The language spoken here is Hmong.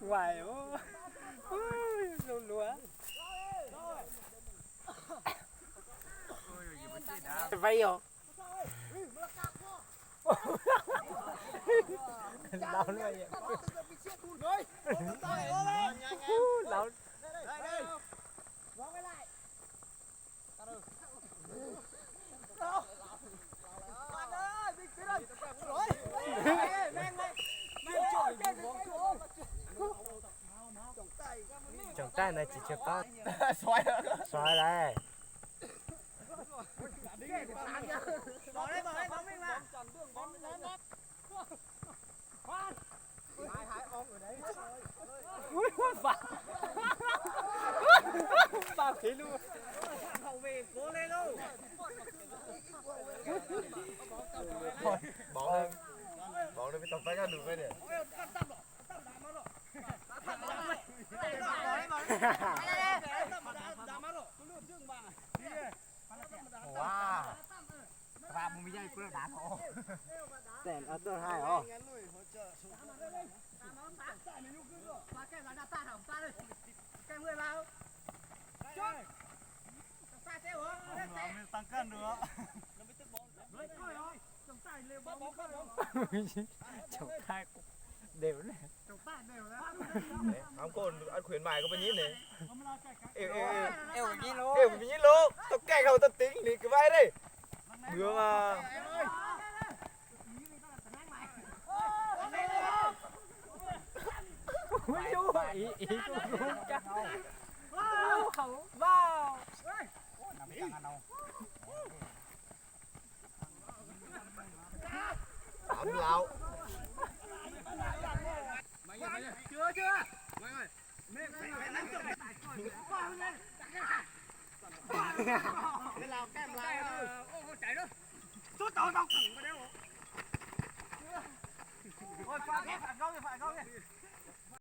Guay, zoo luag. Vai os. Laus luaj. Laus. Tsoom taij ntawd tsis tshua paub. Soi lawm. Bóng đây, bóng đây biết tao phát ra được đây này. Wow. Các bạn mua dây cũng là đá nó. Tên ở tôi hai ó. Tăng cân được. Chồng thai cũng đều này. Không có ăn khuyến mại có bao nhiêu này. Ê, ê, ê. Ê, bao nhiêu lô? Tao cay không tao tính đi cái vai đây. Bữa mà. Ui, ý, ý, cũng, cũng chắc. Không, vào. Tám láo. Chưa, chưa. Mày ơi. Mày, mày, mày nắm chặt. Cái lao, cái lao. Ôi, ôi, chạy đó. Số tàu tao thẳng vào đéo.